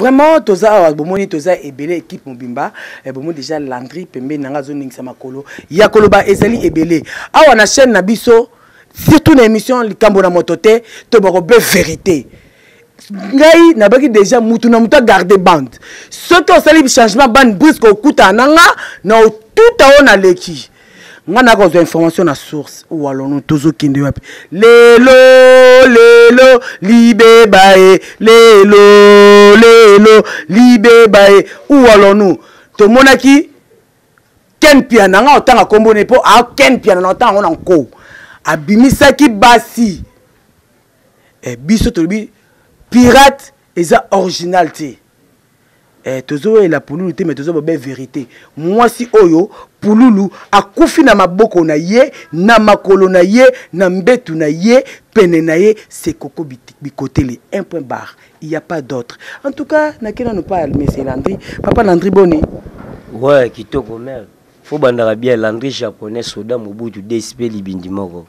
Vraiment toza awa, bomoni toza ebele, équipe mobimba. Eh, bomoni déjà Landry pembeni na nga azoningisa makolo ya koloba ezali ebele awa na chaîne na biso, surtout na émission Likambo na moto te. To bakobe vérité. Ngai nabaki déjà mutu na mutu agarde bande. Soki osali changement bande brusque, okutana na nga na otuta oyo naleki. Nga nakozwa information na source. Walono tozokende wapi lelo? Lelo libeba e, lelo lelo libeba e. Où allons-nous? Tomonaki Ken Piana, nga otanga kombo ne mpo a Ken Piana na otanga yango na nko abimisaki basi. Eh, biso tolobi pirate eza original te. Eh, tozoyela Pululu te, mais tozobobe vérité. Mwasi oyo Pululu akufi na maboko na ye, na makolo na ye, na mbetu na ye, pene na ye, c'est Koko Bikotele, un point barre, il y a pas d'autre. En tout cas, nakei nano pa monsieur Landry. Papa Landry, boni? Ouais, kitoko mère. Fo bandaka bien. Landry Japonais, soda Mobutu, DSP libindi moko.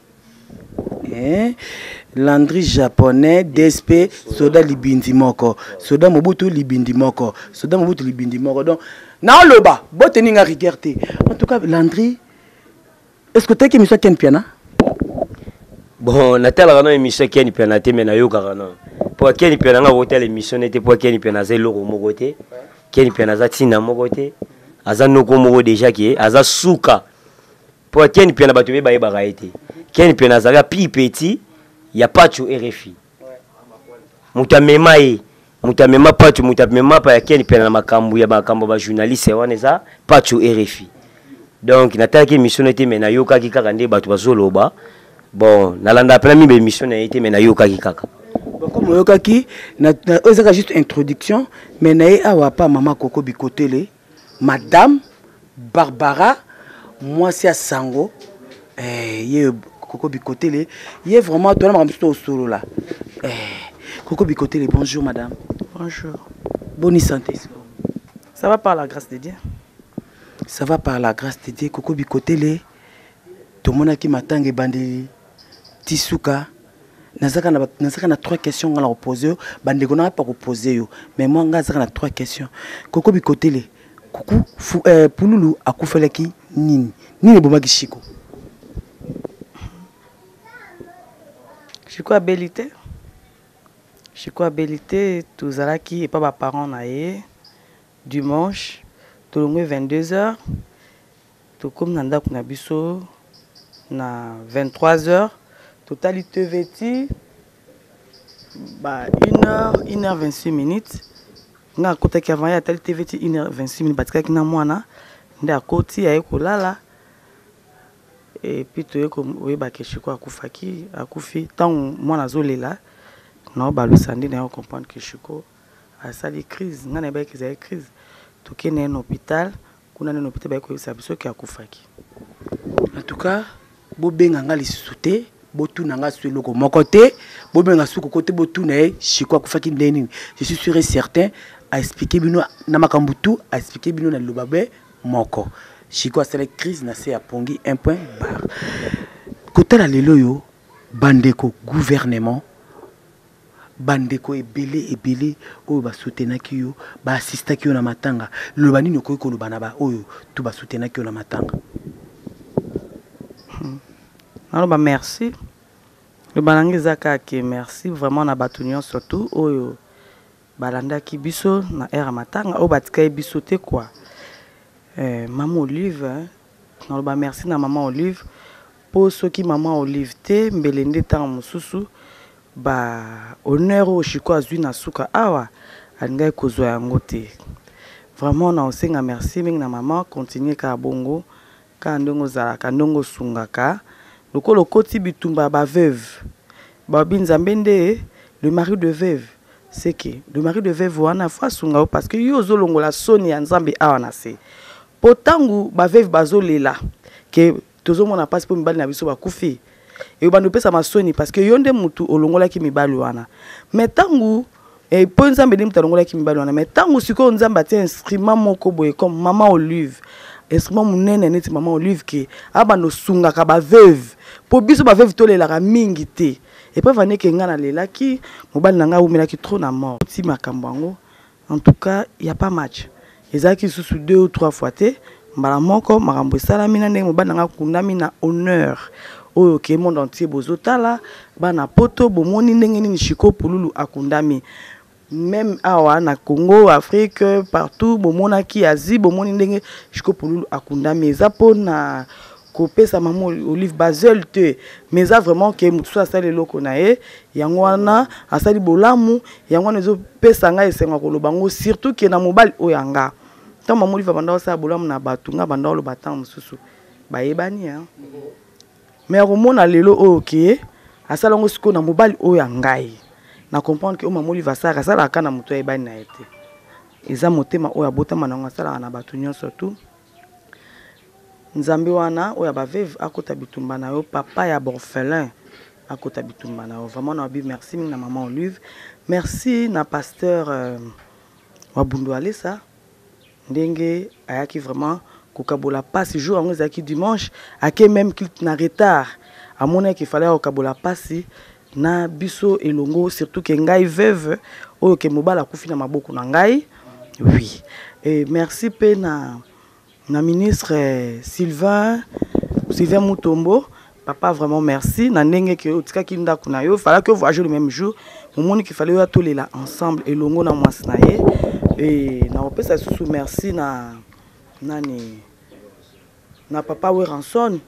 Eh, Landry Japonais, DSP, soda libindi moko, soda Mobutu libindi moko, soda Mobutu libindi moko. Donc naoloba boteni nga rigueur te. En tout cas, Landry, est ce que otaki émission Ken Piana? Bon, natalaka no émission Ken Piana te, mais nayokaka no mpo Ken Piana. Nga kotala émission nete mpo Ken Piana aza eloko moko te. Ken Piana aza ntina moko te, aza noko moko déjà ke aza suka. Mpo Ken Piana, bato be bayebaka ye te. Ken Piana azalaka pi petit ya Pacho RFI. Moto amema ye, moto amema Pacho, moto amema pa ya Ken Piana na makambo ya makambo ya bajournaliste wana eza Pacho RFI. Donc natalaki émission na ye te, mais nayokaki kaka nde bato bazoloba. Bon, nalandaka mpena mingi baémission na ye te, mais nayokaki kaka. Bon, comme oyokaki, oyo ezaka juste introduction, mais na ye awa pa mama Koko Bikotele, madame Barbara, mwasi ya sango. Eh, ye Koko Bikotele, ye vraiment tona makambo mosusu tosolola. Eh, Koko Bikotele, bonjour madame. Bonjour. Bonne santé? Ça va, par la grâce de Dieu. Ça va par la grâce de Dieu. Koko Bikotele, tomonaki matanga ebandeli ti suka. Nazaka na trois questions nga na kopose yo. Bandeko nanga mpa kopose yo, mais moi nga azaka na trois questions. Koko Bikotele, kuku fu, eh, Pululu akufelaki nini? Nini ebomaki Shiko? Shiko abeli te, Shiko abeli te. Tozalaki epa baparent na ye dimanche, tolongwe 22 heures, tokomi na ndako na biso na 23 heures, totali TV ti ba 1 heure, 1 heure 26 minutes. Nga akotaki avant ye, atali TV ti 1 heure 26 minutes, batikaki na mwana nde akoti, aye kolala. Et puis toye koyeba ke Shiko akufaki, akufi ntango mwana azolela. Naobalusa nde naye comprendre ke Shiko asali crise. Ngai nayebaki ezali crise. Tokende ye na hôpital kuna, nde na hôpital baye koyebisa biso ke akufaki. En tout cas, bobenga nga lisusu te, botuna nga su eloko moko te. Bobenga su Koko te, botuna ye Shiko akufaki ndenge nini. Je suis sûr et certain aexplike bino na makambo tu, aexplike bino na liloba be moko. Shiko asalaki crise na se ya pongi, un point barre. Kotala lelo oyo, bandeko, gouvernement, bandeko ebele ebele oyo basoutenaki yo, baassistaki yo na matanga, liloba nini okoki koloba na baoyo tu basoutenaki yo na matanga? Naloba merci. Loba na ngai eza kaka ke merci vraiment na bato nyonso tu oyo balandaki biso na ere ya matanga, oyo batikaki biso te kua. Eh, mama Olive, naloba merci na mama Olive, mpo soki mama Olive te, mbele nde ntango mosusu ba honneur oyo Shiko azwi na suka awa alingaki kozwa yango te. Vraiment na osenga merci mingi na mama. Continue kaka bongo, kaka ndenge ozalaka, ndenge osungaka. Lokola okoti bitumba ya baveuve, balobi Nzambe nde le mari de veuve, c'est que le mari de veuve wana fo asunga yo, parce que yo ozolongola soni ya Nzambe awa na se. Mpo ntango baveuve bazolela ke tozomona mpasi mpo mibali na biso bakufi, ebanda opesama soni, parce que yo nde mutu olongolaki mibali wana. Mais ntango mpo Nzambe nde mutu alongolaki mibali wana, mais ntango sikoyo Nzambe atia instrument moko boye comme mama Olive, instrument monene neti mama Olive, ke abanda osungaka baveuve, mpo biso baveuve tolelaka mingi te. Epreuve aneke ngai nalelaki mobali na ngai awumelaki trop na mort ti makambo yango. En tout cas, il y a pas match. Ezalaki lisusu deux ou trois fois te, mbala moko makambo esalami na ndenge mobali na ngai akundami na honneur oyo ke monde entier bozotala, bana poto bomoni ndenge nini Chico Pululu akundami. Meme awa na Congo, Afrique, partout bomonaki Asie, bomoni ndenge Chico Pululu akundami. Eza pona kopesa mama Olive Basel te, mais eza vraiment ke moto so asali eloko na ye, yango wana asali bolamu, yango wana ezopesa ngai esengo ya koloba yango, surtout ke na mobali oyo ya nga. Ntango mama Olive abanda kosala bolamu na bato, ngai abanda koloba ntango mosusu bayebani, hein. Mais ya komona lelo oyo ke asala yango sikoyo na mobali oyo ya ngai, na comprendre ke oyo mama Olive asalaka, asalaka kaka na moto ayebani na ye te. Eza motema oyo abotama na yango, asalaka na bato nyonso tout. Nzambe wana oyo ya ba veuve akota bitumba na yo, papa ya ba orphelin akota bitumba na yo. Vraiment na bi merci mingi na maman Olive, merci na pasteur Wabundu Alesa ndenge ayaki vraiment kokabola pasi jour yango ezalaki dimanche, ake même culte na retard, amonaki qu'il fallait kokabola pasi na biso elongo, surtout que ngai veuve oyo ke mobali akufi na maboko na ngai. Oui, et merci pe na ministre Sylvain Mutombo, papa vraiment merci na ndenge ke otikaki ndako na yo, fallait que voyager le même jour, momoni qu'il fallait oya tolela ensemble elongo na mwasi na ye. Et na kopesa lisusu merci na nani, na papa Werrason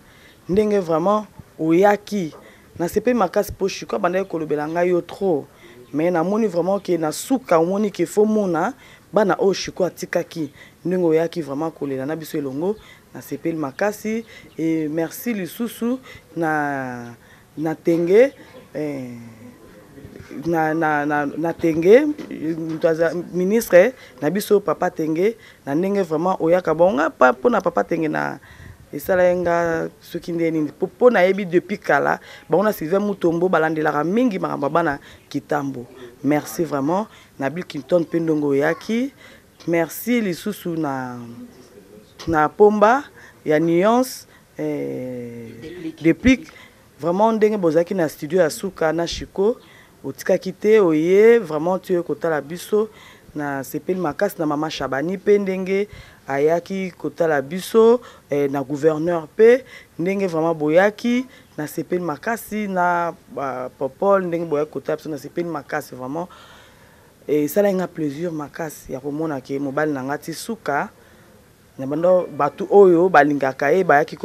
ndenge vraiment oyaki. Nasepeli makasi po Chico abandaki kolobela ngai yo trop, mais namoni vraiment ke na suka omoni ke faut mona bana oyo Chico atikaki, ndenge oyaki vraiment kolela na biso elongo, nasepeli makasi. Et merci lisusu na Tenge, na, na, na, na Tenge, moto aza ministre na biso papa Tenge, na ndenge vraiment oyaka bonga pa pona papa Tenge na esala ye nga soki nde nini, po nayebi depuis kala bango na Sylvain Mutombo balandelaka mingi makambo ya bana Kitambo. Merci vraiment na Bill Clinton mpe ndongo oyaki. Merci lisusu na Pomba ya nuance, Deplick. Vraiment ndenge bozalaki na studio ya suka na Chico, otikaki te oye vraiment tu kotala biso. Na sepeli makasi na mama Chabani pe ndenge ayaki kotala biso, na gouverneur pe ndenge vraiment boyaki. Na sepeli makasi na ba Popol ndenge boyaki kotala biso, na sepeli makasi vraiment. Et esalaki nga plaisir makasi ya komona ke mobali na nga ti suka na bando bato oyo balingaka ye bayaki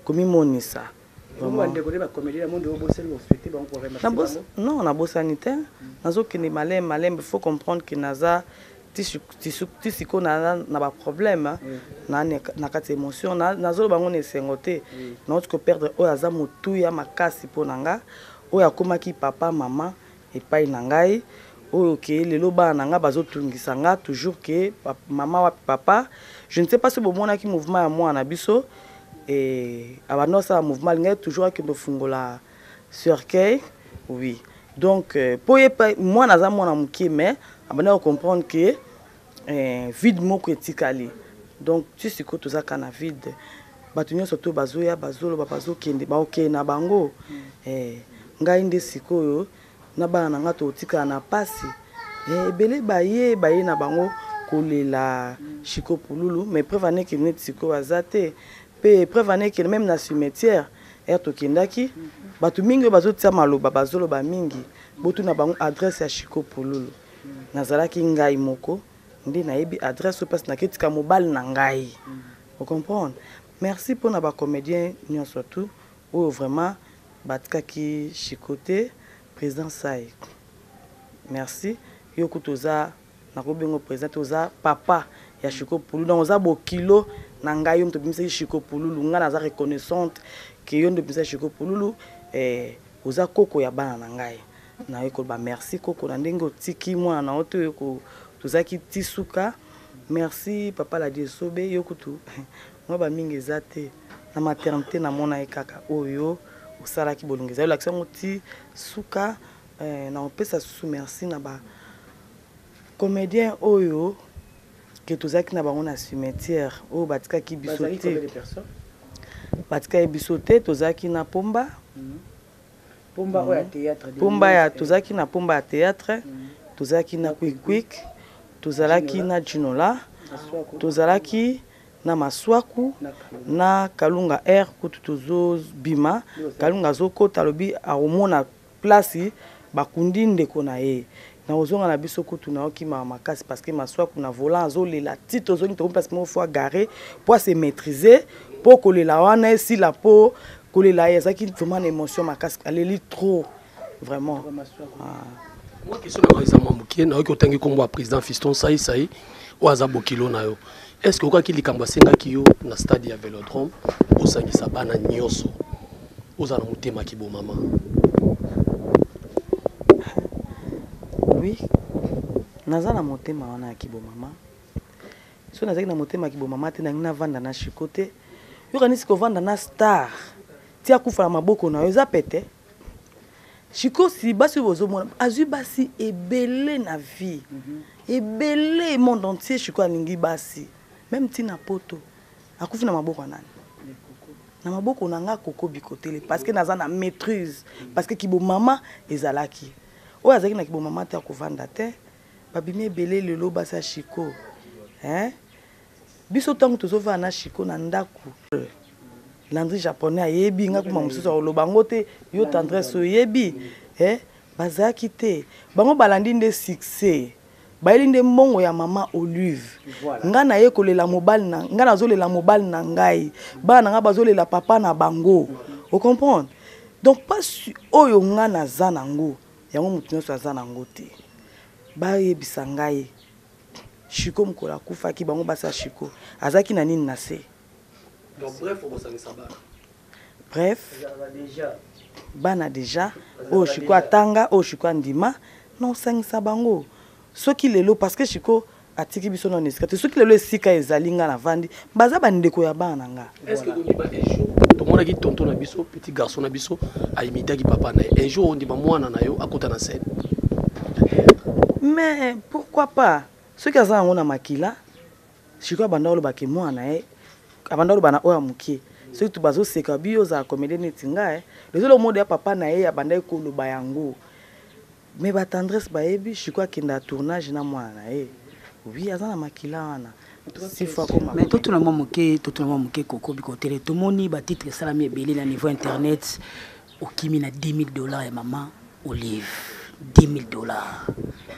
komimonisa. Vraiment. Bandeko nde ba comédien ya monde oyo bosali bo fêter bango pour remercier bango. Non, nabosani te. Nazokende malembe malembe, faut comprendre que naza ti sikoyo na ba problème, na kati ya émotion, nazoloba bango na esengo te. Nauti ko perdre oyo aza motuya makasi mpo na nga, oyo akomaki papa mama epai na ngai, oyo ke lelo bana na nga bazotungisa nga toujours ke mama wapi papa. Je ne sais pas si bomonaki mouvement ya mwana na biso, et abanda kosala mouvement, alingaki toujours akende kofungola cercueil. Oui, donc po ye pa, mwana aza mwana moke, mais abanda ko comprendre que vide moko etikali. Donc ti sikoyo toza kaka na vide, bato nyonso to bazoya, bazoloba, bazokende, baokende na bango. Ngai nde sikoyo na bana na nga totikala na pasi. Ebele baye, baye na bango kolela Chico Pululu, mais preuve ane ke neti sikoyo aza te. Pe preuve ane ke même na cimetière, heure tokendaki, bato mingi oyo bazotia maloba, bazoloba mingi, botuna bango adresse ya Chico Pululu. Nazalaki ngai moko nde nayebi adresse oyo parce naketika mobali na ngai. Vous comprenez? Merci pour na ba comédien nyonso tout oyo vraiment batikaki Chico te, président Sai. Merci. Yo kutu oza nakobengo président, oza papa ya Chico Pululu. Donc oza bokilo na ngai, yo moto obimisaki Chico Pululu. Ngai naza reconnaissante ke yo nde obimisaki Chico Pululu, oza koko ya bana na ngai. Naye koloba merci koko na ndenge otiki mwana na yo te, oyo tozalaki ti suka. Merci papa Ladi Esobe, yo kutu mwa ba mingi eza te na maternité namona ye kaka oyo osalaki bolingo ezali olakisa yango ti suka. Na kopesa susu merci na ba comédien oyo ke tozalaki na bango na cimetière oyo batikaki biso Bazalaki te. combien de personnes? Batikaki biso te, tozalaki na Pomba. Pomba oyo ya théâtre, de Pomba ya, Louise, tozalaki na Pomba ya théâtre, tozalaki na Quick Quick, Tozalaki na Ginola, tozalaki na Maswaku, na Kalunga Air kutu tozobima. Kalunga azokota, alobi akomona place bakundi ndeko na ye. Nakozonga na biso kutu nayoki mawa makasi parce que Maswaku na volant azolela ti tozongi tokomi place moko faut agare po ase maîtriser po kolela wana esila po kolela ye azalaki vraiment na émotion makasi, aleli trop vraiment. Moi question na eza mwa moke, nayoki otangi nkombo ya président Fiston Sai Sai oyo aza bokilo na yo. Est-ce que okaki likambo asengaki yo na stade ya Velodrome osangisa bana nyonso ozala na motema kibomama? Oui, naza na motema wana ya kibomama. Soki nazalaki na motema ya kibomama te, nangi navanda na Chico te. Yokanisi kovanda na star ti akufa na maboko na yo eza pete. Chico si basi oyo bozomona azwi basi ebele na vie, ebele monde entier. Chico alingi basi même ti na poto. Akufi na maboko ya nani? Na maboko na nga Koko Bikotele, parce que naza na maîtrise, parce que kibomama ezalaki. Oyo azalaki na kibomama te akovanda te. Babimi ebele lelo basi ya Chico, hein? Biso ntango tozovanda na Chico na ndako, Landry japonais ayebi nga kuma mosusu akoloba yango te, yo tendresse oyebi, eh? Bazalaki te, bango balandi nde succès, bayeli nde mbongo ya mama Olive. Nga naye kolela mobali na nga, nazolela mobali na ngai, bana na nga bazolela papa na bango, o comprendre? Donc pasi oyo nga naza nango, yango moto nyonso aza nango te. Bayebisa ngai Chico mokolo akufaki, bango basi ya Chico azalaki na nini na se? Donc bref, okosangisa bana. Bref, bana déjà oyo Chico atanga, oyo Chico andima, na osangisa bango. Soki lelo, parce que Chico atiki biso nano esika te, soki lelo esika ezali nga navandi, baza bandeko ya bana na nga. Est-ce que ondima un jour tomonaki tonton na biso, petit garçon na biso aimitaki papa na ye, un jour ondima mwana na yo akota na scène? Mais pourquoi pas? Soki aza yango na makila, Chico abanda koloba ke mwana na ye, abanda koloba na oyo ya moke. Soki to bazoseka bi yo ozala comédien neti nga, eh. Les autres mode ya papa na ye abandaki koloba yango. Mais ba tendresse bayebi, Chico akenda tournage na mwana na ye. Oui, aza na makila wana. Sifa koma. Mais totuna mwa moke, totuna mwa moke Koko Bikotele. Tomoni ba titre esalami ebele na niveau internet. Okimi na 2000 $ ya mama Olive. 2000 $.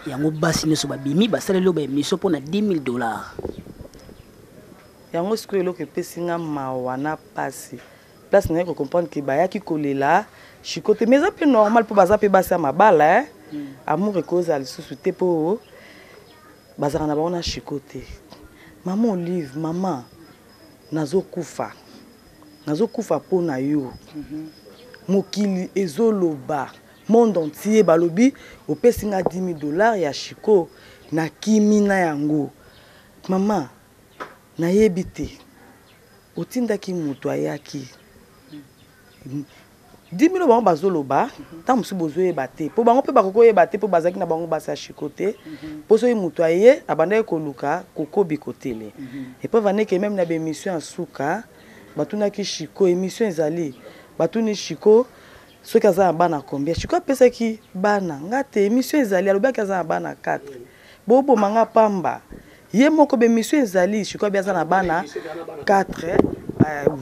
Yango basi nyonso babimi basaleli yo ba émission mpo na 2000 $. Yango sikoyo eloko epesi nga mawa na pasi. Place naye ko comprendre que bayaki kolela Chico te, mais eza pe normal po baza pe basi ya mabala, hein. Amour ekozala lisusu te po bazalaka na bango na Chico te. Maman Olive, maman, nazokufa. Nazokufa po na yo. Mokili ezoloba, monde entier balobi opesi nga 10 000 $ ya Chico, nakimi na yango. Maman, nayebi te. Otindaki moto ayaki. 10 000 bango bazoloba, ntango mosusu bozoyeba te. Po bango mpe bakoki koyeba te, po bazalaki na bango basi ya Chico te. Po soki moto aye, abandaki koluka Koko Bikotele. Et preuve en est que même na ba émission ya suka, batunaki Chico, émission ezali, batuni Chico soki aza na bana combien. Chico apesaki bana, nga te, émission ezali, alobaki aza na bana 4. Boboma nga pamba. Ye moko ba émission ezali, Chico abi aza na bana 4.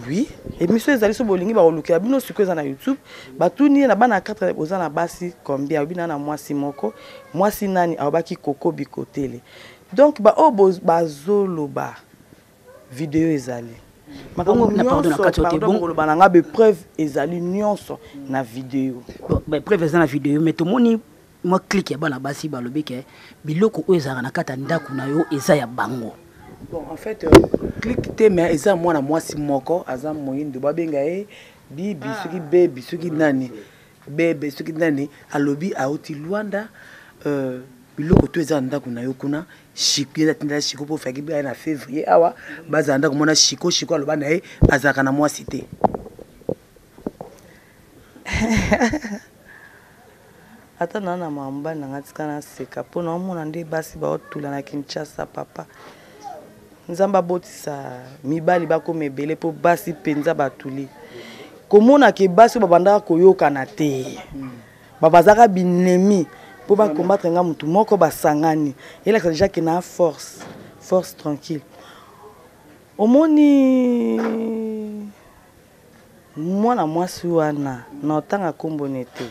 Oui, émission ezali, so bolingi bakolukela bino sikoyo eza na YouTube. Batuni ye na bana 4 oza na basi combien? Alobi na na mwasi moko. Mwasi nani? Alobaki Koko Bikotele. Donc ba oyo bazoloba video ezali. Makambo Bongo, na pardon, na nyonso, kati oyo te, pardon, bongo koloba na nga ba preuve ezali nyonso na video. Bon, ba preuve eza na video, mais tomoni mwa clique ya bana basi balobi ke biloko oyo ezalaka na kati ya ndako na yo eza ya bango. Bon, en fait, clique te, mais eza mwana mwasi moko aza moyindo, babenga ye Bibi, soki Bebi, soki nani, Bebe, soki nani, alobi auti Luanda, biloko to eza na ndako na yo kuna, Chico, ye atindela Chico po faki baya na février awa, bazala ndako mona Chico, Chico aloba na ye azalaka na mwasi te. Ata na na mamba na nga tika na seka po na omona nde basi baotula na Kinshasa papa. Nzambe abotisa mibali bakoma ebele po basi mpenza batuli. Komona ke basi oyo babandaka koyokana te. Babazaka binemi. Mpo bacombattre nga motu moko basangani, elakisa déjà ke na force, force tranquille. Omoni mwana mwasi wana na otanga nkombo ne te,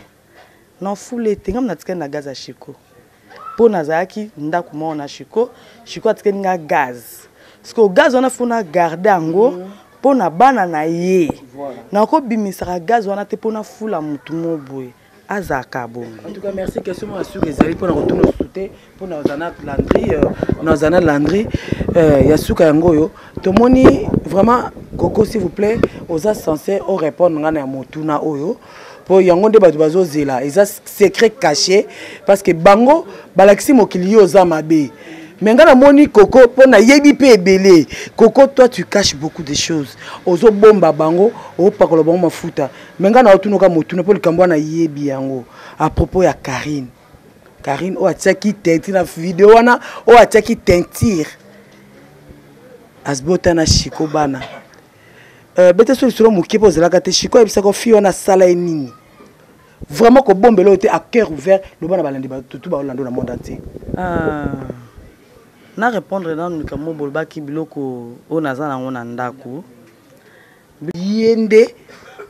na fule te, ngai natikali na gaz ya Chico mpo nazalaki ndako moko na Chico. Chico atikali nga gaz, sikoyo gaz wana fo na garde yango mpo na bana na ye. Nakobimisaka gaz wana te mpo nafula motu mo boye azalaka bongo. En tout cas, merci. Question moko ya suka ezali mpona kotuna susu te, mpona ozala na Landry, nazala na Landry ya suka yango oyo tomoni vraiment. Coco, s'il vous plaît, oza censé orépondre ngai na ya motuna oyo, mpo yango nde bato bazozela. Eza secret caché parce que bango balakisi mokili yo oza mabe, mais ngai namoni Coco mpo nayebi mpe ebele. Coco, toi tu caches beaucoup de choses, ozobomba bango, opakola bango mafuta, mais ngai naotunoka motuna mpo likambo wana nayebi yango à propos ya Karine. Karine oyo atiaki teinture na video wana, oyo atiaki teinture azbota na Chico bana. Bete so lisolo moke mpo ozalaka te. Chico ayebisaka fille wana asala ye nini? Vraiment kobombela oyo te, à cœur ouvert, loba na balandi batutu baolanda na monde entier. Ah, na répondre nanu likambo bolobaki, biloko oyo naza nango na ndako. Ye nde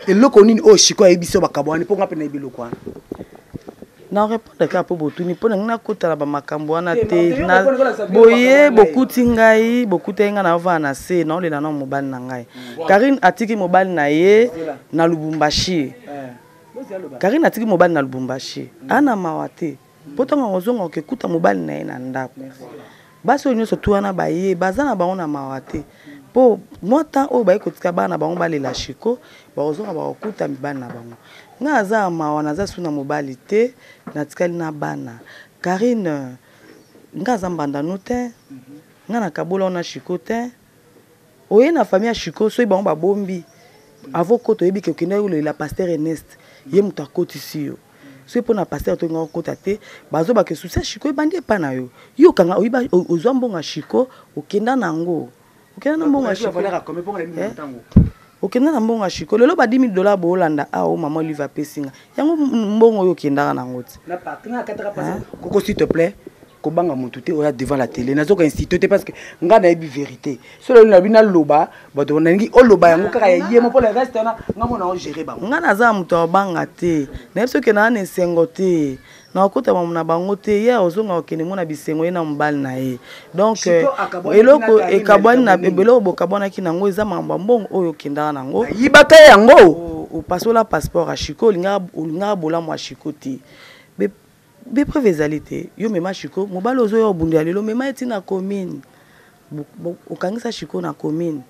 eloko nini oyo Chico ayebisi oyo bakabo wana? Mpo nga mpe nayebi eloko wana. Na répondre kaka mpo botuni, mpo na ngai nakotala bamakambo wana te. Boye bokuti ngai, bokutaki ngai naovanda na se, naolela na mobali na ngai. Karine atiki mobali na ye na Lubumbashi. Karine atiki mobali na Lubumbashi, ana mawa te, mpo ntango akozonga okekuta mobali na ye na ndako. Basi oyo nyonso tu wana baye baza na bango na mawa te, mpo mwa temps oyo baye kotika bana na bango balela Chico, bakozonga bakokuta mibali na bango. Ngai aza ya mawa, naza su na mobali te, natikali na bana. Karine, ngai aza mbandano te, ngai nakabola wana Chico te. Oye na famille ya Chico, soki bango babombi avo kota, oyebi ke okendaki kolela pasteur Ernest, ye moto akotisi yo. Soki mpo na pasteur tolinga kokota te, bazobaka susi ya Chico ebandi epa na yo. Yo okanga oyiba, ozwa mbongo ya Chico, okenda na yango, okenda na mbongo ya Chico, okenda na mbongo ya Chico. Lelo ba 10 000 dollars boolanda awa, o mama Olive apesi nga yango, mbongo oyo okendaka nango ti. Koko, s'il te plaît, kobanga motu te oya devant la télé. Nazoka institut te parce que ngai nayebi vérité. So lelo nabi naloba, bato nalingi oloba yango kaka ya ye mo, mpo le reste wana ngai mona ogere bango. Ngai naza moto ya kobanga te. Nayebi soki naa na esengo te, nakokota mamu na bango te. Ye ozonga kokende mona bisengo ye na mobali na ye. Donc eloko ekabwani na eloko bokabwanaki nango eza makambo ya mbongo oyo okendaka nango. Yibaka yango. Opasola passeport ya Chico, olingaka bolamu ya Chico te. Bepreuve ezali te. Yo mema Chico, mobali ozoya obunda ya lelo, mema ye ntina commune, okangisa Chico na commune.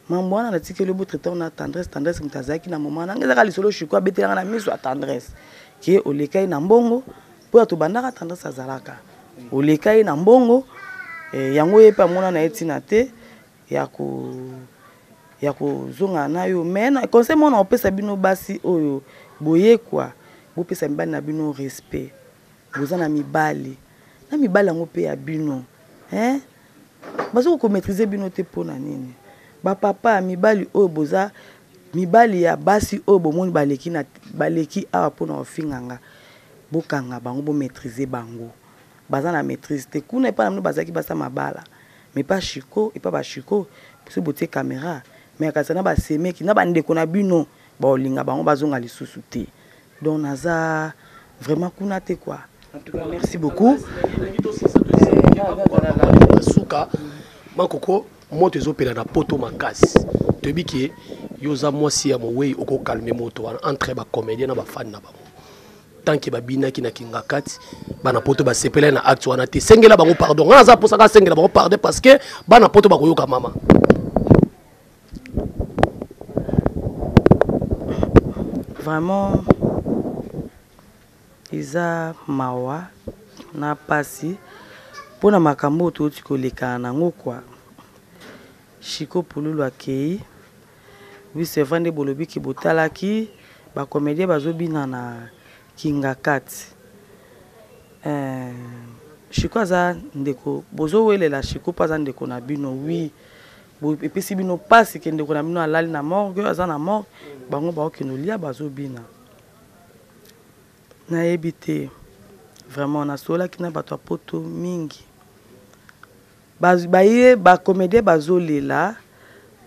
Mambo wana natikeli yo botraite na Tendresse. Tendresse moto azalaki na moma nanga, ezaka lisolo Chico abetelanga na miso ya Tendresse ke oleka ye na mbongo, mpo ya tobandaka Tendresse azalaka oleka ye na mbongo. Yango ye mpe amona na ye ntina te ya kozonga na yo. Mais na conseil moko na kopesa bino basi oyo boyekwa, bopesa mibali na bino respect. Boza na mibali, na mibali yango mpe ya bino, hein? Baza komaîtrise bino te. Mpo na nini bapapa ya mibali oyo boza mibali ya basi oyo bomoni baleki, na baleki awa mpona kofinga nga, bokanga bango, bomaîtrise bango. Baza na maîtrise te. Kuna epai na bino bazalaki basa mabala, mais pa Chico, epa bachiko soki botie caméra, mais akasa na basemeki na bandeko na bino, baolinga bango bazonga lisusu te. Donc naza vraiment kuna te quoi. En tout cas, merci beaucoup. Suka makoko, moto ezopela na poto makasi. Toyebi ke yo oza mwasi ya mowei, okokalme moto wana entre bacomédien na bafani na bango. Tant que babinaki na kinga kati, bana poto basepelaki na acte wana te. Sengela bango pardon. Nga naza mposaka asengela bango pardon parce que bana poto bakoyoka mama. Vraiment eza mawa na pasi mpona makambo oyo touti kolekana nango kwa Chico Pululu akei. Oui, c'est vrai nde bolobi ke botalaki bacomédien bazobina na kinga kati. Chico aza ndeko, bozowelela Chico mpo aza ndeko na bino. Oui, epesi bino mpasi ke ndeko na bino alali na morgue, aza na morgue, bango baokende olia, bazobina. Nayebi te. Vraiment nasololaki na bato ya poto mingi. Baye ba comedien bazolela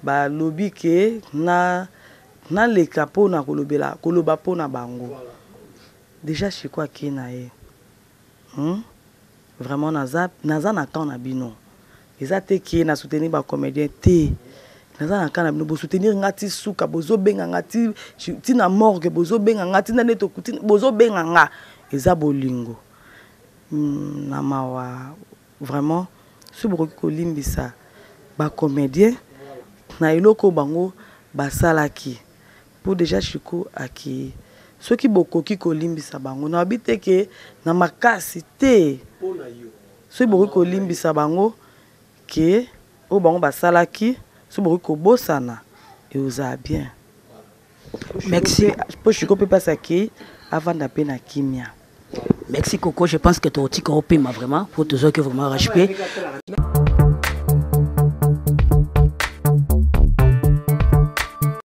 balobi ke na naleka mpo na kolobela koloba mpo na bango. Dejà Chico akei na ye. Hum? Vraiment naza naza na camp na bino. Eza te ke na soutenir ba comedien te. Naza na camp na bino bo soutenir nga ti suka bozo benga nga ti ti na morgue bozo benga nga ti na nde tokuti bozo benga nga eza bolingo. Hum, na mawa vraiment soki bokoki kolimbisa ba comedien na eloko bango basalaki Po dejà Chico akeyi. Soki bokoki kolimbisa bango nalobi te ke na makasi te. Soki bokoki kolimbisa bango ke oyo bango basalaki soki bokoki kobosana ekozala bien. Merci. Po Chico pe place akeyi avanda pe na kimia. Merci Coco, je pense que tokotika opema vraiment po tozwaki vraiment rhp.